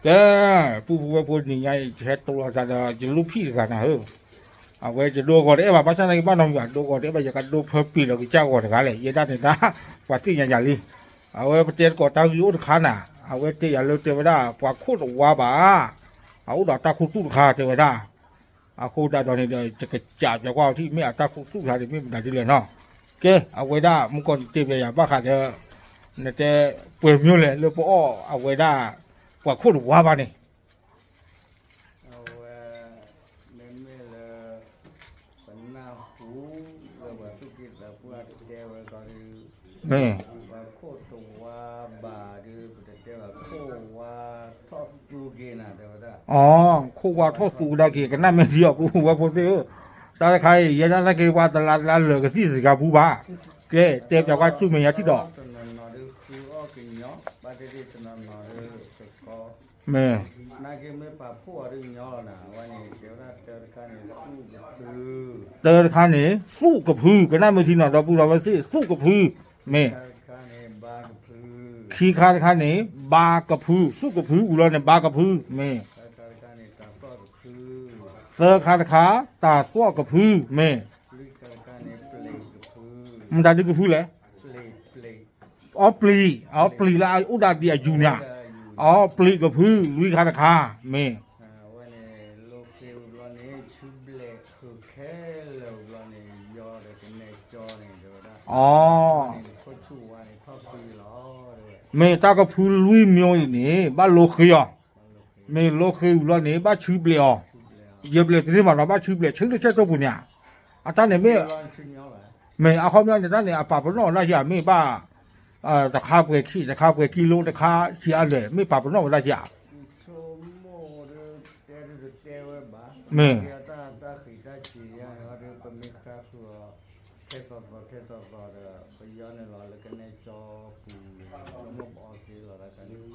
ကဲ, ပုၢ်ဖိဝဲၢ်ဖိ နံၤညါအံၤ ယဟဲတိလီၤသးဒီး ယလူၢ်ဖံးတဂၤနၤဧၢ, အဝဲယဒိအဂီၤတအဲၣ်ဘၣ် ဘၣ်ဆၣ်သနာ်က့ ဘၣ်နီတမံၤဘၣ် ဒိအဂီၤတအဲၣ်ဘၣ် ယကဒိဖၢပ့ၤဒီးကစၢ်အဂီၤတဂၤလဲၣ် ယဲဒၣ်န့ၣ်တၢ် ပှၤသ့ၣ်ညါယၤလံ. အဝဲပတဲသကိးတၢ်ဂ့ၢ်အိၣ်တခါနၤ, အဝဲတဲယၤလၢတဲဝဲဒၣ် ပှၤခိၣ်တဝါဘၣ်, အအိၣ်ဒီးတၢ်ခူသူၣ်တခါတဲဝဲဒၣ် အဃိသတးဒီးန့ၣ်ဒီး ယကစးပၠးကွၢ်အီၤထံၣ် မ့ၢ်အတၢ်ခူသူၣ်တခါန့ၣ် မ့ၢ်မတၤဒ်လဲၣ်နီၤ. ကဲ, အဝဲဒၣ်မုၢ်ကီၢ်န့ၣ်တဲပၠးယၤဘၣ်ဃးဒီး နတဲပှဲၤမၠိလဲၣ် လၢပအီၣ်အဝဲဒၣ် ပှၤခိၣ်တဝါဘၣ်န့ၣ် အဝဲ မ့မ့ၢ်လၢ ပနၢ်ဟူ လၢပှၤသူၣ်က့သးပှၢ်တဲဝဲကီးဒုး မ့ၢ် ပှၤခိၣ်တဝါဘၣ်ဒုး ပတတဲဘၣ် ခိၣ်ဝါထီၣ်သူက့ၤနၤ တဲဝဲဒၣ်. အီ, ခိၣ်ဝါထီၣ်သူကဒါက့ၤ ကနၣ်မ့ၢ်ထံအီၤ ပုၢ်ဝဲၢ်ဖိသ့ၣ်ဧၢ, တၢ်တခါအံၤ ယဲဒၣ်နာ်က့ၤပှၤတလါတလါလၢာ်ကသံၣ်စှၤပူၤဘၣ်. ကဲ, တဲပၠးကွၢ်ဆူမဲာ်ညါထံၣ်ဒီး တနီၤနီၤဒုးဃုအီၣ်ကညီ ဘၣ်တ့ၢ်တနီၤနီၤဒုး မ့ၢ် နာ်က့မ့ၢ်ပာ်ဖှိၣ်အီၤဒုးညီလီၤနၤ အဝဲန့ၣ် တဲဝဲဒၣ်တၢတခါန့ၣ် သူၣ်ကဖု တၢတခါန့ၣ် သူၣ်ကဖု ကနၣ်မ့ၢ်ထံနီၤ ဒီပုၢ်ဒီဝဲၢ်သ့ၣ် သူၣ်ကဖု မ့ၢ် ခံခါတခါန့ၣ် ဘါကဖု သူၣ်ကဖု ဝံၤလီၤန့ၣ် ဘါကဖု မ့ၢ် သၢခါတခါ တၤသွီၣ်ကဖု မ့ၢ် မတၤဒုးကဖုလဲၣ် အီပျံၤ အီပျံၤလၢအအိၣ်ဒၣ်ဒံးအယူၤန့ၣ်, အီပျံၤကဖု လွံၢ်ခါတခါ မ့ၢ် မ့ၢ်တၢ်ကဖုလွံၢ်မၠိအံၤန့ၣ် ဘၣ်လိဃ့အီၤ, မ့ၢ်လိဃ့ဝံၤလီၤန့ၣ် ဘၣ်ဆူဘျဲးအီၤ, ယဘျဲးတန့ၢ်ဘၣ်နီၤ ဘၣ်ဆူဘျဲးဆၢလၢဆၢတိၢ်ပူၤန့ၣ်, အတၢ်န့ၣ်မ့ၢ် မ့ၢ်အခီပညီန့ၣ် တၢ်န့ၣ် အပာ်ပနီၣ်ဝဲဒၣ်ဧါ မ့ၢ်ဘၣ် တခါပှဲၤခံ တခါပှဲၤခံလိ တခါဆံးအါလဲၣ် မ့ၢ်ပာ်ပနီၣ်ဝဲဒၣ်ဧါ, မ့ၢ်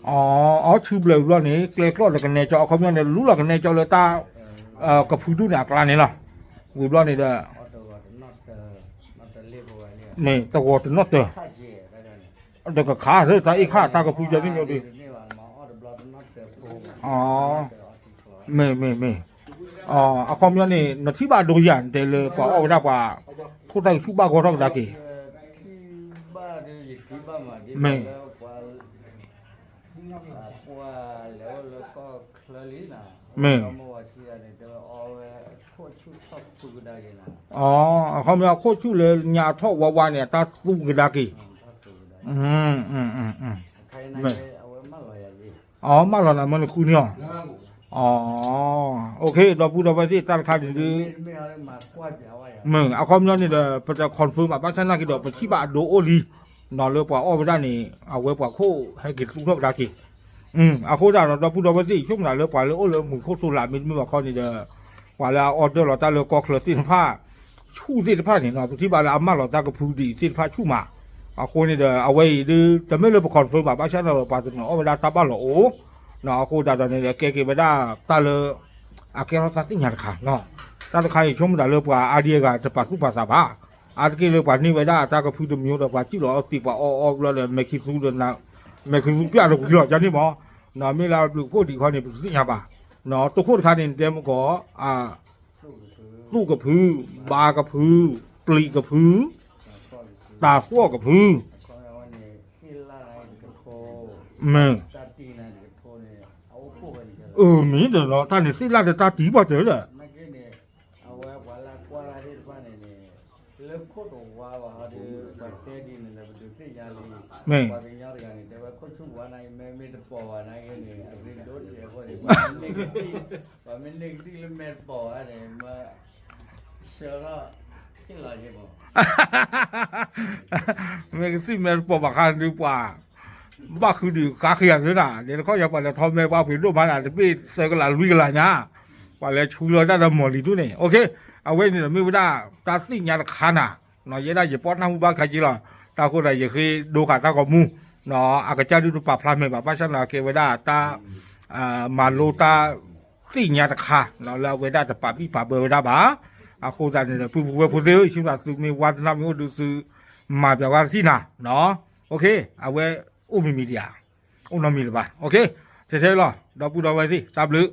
အီ အီဆူဘျဲးဝံၤလီၤန့ၣ် ကျဲကျီၢ်ဒီးကနဲကၠီ အခီပညီန့ၣ် လူလီၤကနဲကၠီလၢတၢ် ကဖုဒူၣ်န့ၣ်အကျါန့ၣ်လီၤ, ဝံၤဘျီန့ၣ်ဒီး မ့ၢ်တဂီၤတနီၣ်တၢၤ ဒီးကခးသၢတၢ်အ့ၣ်ခါတၢ်ကဖုကၠီန့ၣ်မ့ၢ်ဒုး မ့ၢ် မ့ၢ် မ့ၢ် အခီပညီန့ၣ် နထံၣ်ဘၣ်ဒိယၤ နတဲလၢပှၤအီၣ်ဝဲဒၣ်ပှၤ ခိၣ်တၢ်ကဆူၣ်ဘၣ်ဂီၢ်ထီၣ်ကဒါက့ၤ မ့ၢ် မ့ၢ် အခီပညီခိၣ်ဆူၣ်လၢညါထီၣ်ဝါဝါန့ၣ် အတၢ်သူကဒါက့ၤ မ့ၢ် အမၢလီၤနၤမၢနဃုန့ၣ်အီၤ, အ ဒီပုၢ်ဒီဝဲၢ်သ့ၣ်တၢ်တခါန့ၣ်ဒုး မ့ၢ် အခီပညီန့ၣ်ဒီး ပတ confirm ဘၣ် ဘၣ်ဆၣ်နာ်က့ၤဒီး ပထံၣ်ဘၣ်အဒိအိၣ်လံ လၢပှၤအီၣ်ဝဲဒၣ်န့ၣ် အဝဲပှၤခိၣ်ဟဲက့ၤသူၣ်ထီၣ်ကဒါက့ၤ အဃိသတးဒီး ဒီပုၢ်ဒီဝဲၢ်သ့ၣ် ဆိကမိၣ်သးလၢပှၤလၢအိၣ်လၢမုၢ်ခိၣ်သိလးမ့တမ့ၢ်ဘၣ်ခီန့ၣ်ဒီး ပှၤလၢအorderလီၤတၢ်လၢကီၢ်ချၢသ့ၣ်တဖၣ် ဆူၣ်သ့ၣ်တဖၣ်န့ၣ် ပထံၣ်ဘၣ်လၢအမၢလီၤတၢ်ကဖုဒ်အံၤသ့ၣ်တဖၣ်ဆူၣ်မး, အဃိန့ၣ်ဒီး အဝဲအံၤဒုး တမ့ၢ်လၢပ confirm ဘၣ် ဘၣ်ဆၣ်ဒီးပှၤတနီၤအီၣ်ဝဲဒၣ်တၢ်ဘၣ်လီၤအိၣ်, အဃိသတးဒီးန့ၣ်ဒီး ကဲက့ၤဝဲဒၣ်တၢ်လၢ အကဲထီၣ်တၢ်သ့ၣ်ညါတခါ, တၢ်တခါအံၤ ဆိကမိၣ်သးလၢပှၤအါဒံအဂၤတပာ်သူၣ်ပာ်သးဘၣ်, အါတက့ၢ်လၢပှၤန့ၢ်ဝဲဒၣ်တၢ်ကဖုတမံၤဒီးပှၤစံၣ်လီၤအီၣ်သ့ပှၤအီၣ်အီၣ်ဘျီဒီး မဲာ်ခံသူဒီး မဲာ်ခံသူပျၢ်တဝံၤလီၤ ယန့ၣ်မး, မ့ၢ်လၢအဘျုးကအိၣ်ဒံးခီန့ၣ် ပတသ့ၣ်ညါဘၣ်, တခိၣ်တခါန့ၣ် နတဲမကီး သူၣ်ကဖု, ဘါကဖု, ပျံၤကဖု, တၤသွီၣ်ကဖု, မ့ၢ် အမ့ၢ်ဒီးလီၤ တၢ်န့ၣ်သ့ၣ်လၢ်ဒီးတၢ်တံၤပှၤတၢၢ်ဒီး အဝဲပှၤလၢကွၢ်တၢ်သ့ၣ်တဖၣ်န့ၣ်န့ၣ် လၢခိၣ်တဝါဘၣ်ဟီဒီး ပှၤတဲဒ်န့ၣ်ဒီး ပဒုးသ့ၣ်ညါလံ, မ့ၢ် ပှၤကညီတဂၤန့ၣ် တဲဝဲခိၣ်ဆူၣ်ဝါနာ်က့ မ့ၢ်မ့ၢ်တပိာ်ဘၣ်နာ်က့န့ၣ် အရ့ဒိၣ်တစဲးဖိန့ၣ် ပှၤမ့ၢ်န့ၢ်ကသံၣ်လၢမဲာ်တပိာ်ဘၣ်န့ၣ် မ့ၢ် ဆၢထီၣ် ဟ့ၣ်လီၤက့ၤမး မ့ၢ်ကသံၣ်မဲာ်တပိာ်ဘၣ်ဃးဒုးပှၤ ဘၣ်ဃုဒုးဃါဃ့ယၤသ့နၤ ဒ်တခီယၤပှၤလဲၤထီၣ်မဲဘၣ်ဖှ့ၤဒိၣ်မးနၤ တဘ့ၣ်သၢကလးလွံၢ်ကလးညါ ပှၤလဲၤဆူလီၤတၢ်ဒီးမီၢ်လံၤဒိၣ်န့ၣ် အဝဲန့ၣ်ဒီးမ့ၢ်ဝဲဒၣ် တၢ်သ့ၣ်ညါတခါနၤ ယဲဒၣ်ယပီၢ်နၢ်ဟူဘၣ်ခါက့လီၤ တၢ်ဃိသတး ယဃ့ဒိဃာ်တၢ်ဂီၤမူ အကစၢ်ဒုးတပာ်ဖျါမဲာ်ဘၣ် ဘၣ်ဆၣ်န့ၣ်ကဲဝဲဒၣ်တၢ် မၤလိတၢ်သ့ၣ်ညါတခါ လၢအဝဲဒၣ်တပာ်ဘံၣ်ပာ်ဘၢဝဲဒၣ်ဘၣ် အဃိသတးန့ၣ်ဒီး ပုၢ်ဖိဝဲၢ်ဖိသ့ၣ်ဧၢ ယဆိသးသုမ့ၢ်ဝါသနာမ့ၢ်အိၣ်ဒုးသု မၤပၠးဝဲတထံၣ်နၤ အဝဲအိၣ်မံၤမံၤဒံးဧါ အိၣ်နီတမံၤလၢၤဘၣ် ထဲထဲလီၤ ဒီပုၢ်ဒီဝဲၢ်သ့ၣ် တၢ်ဘျုး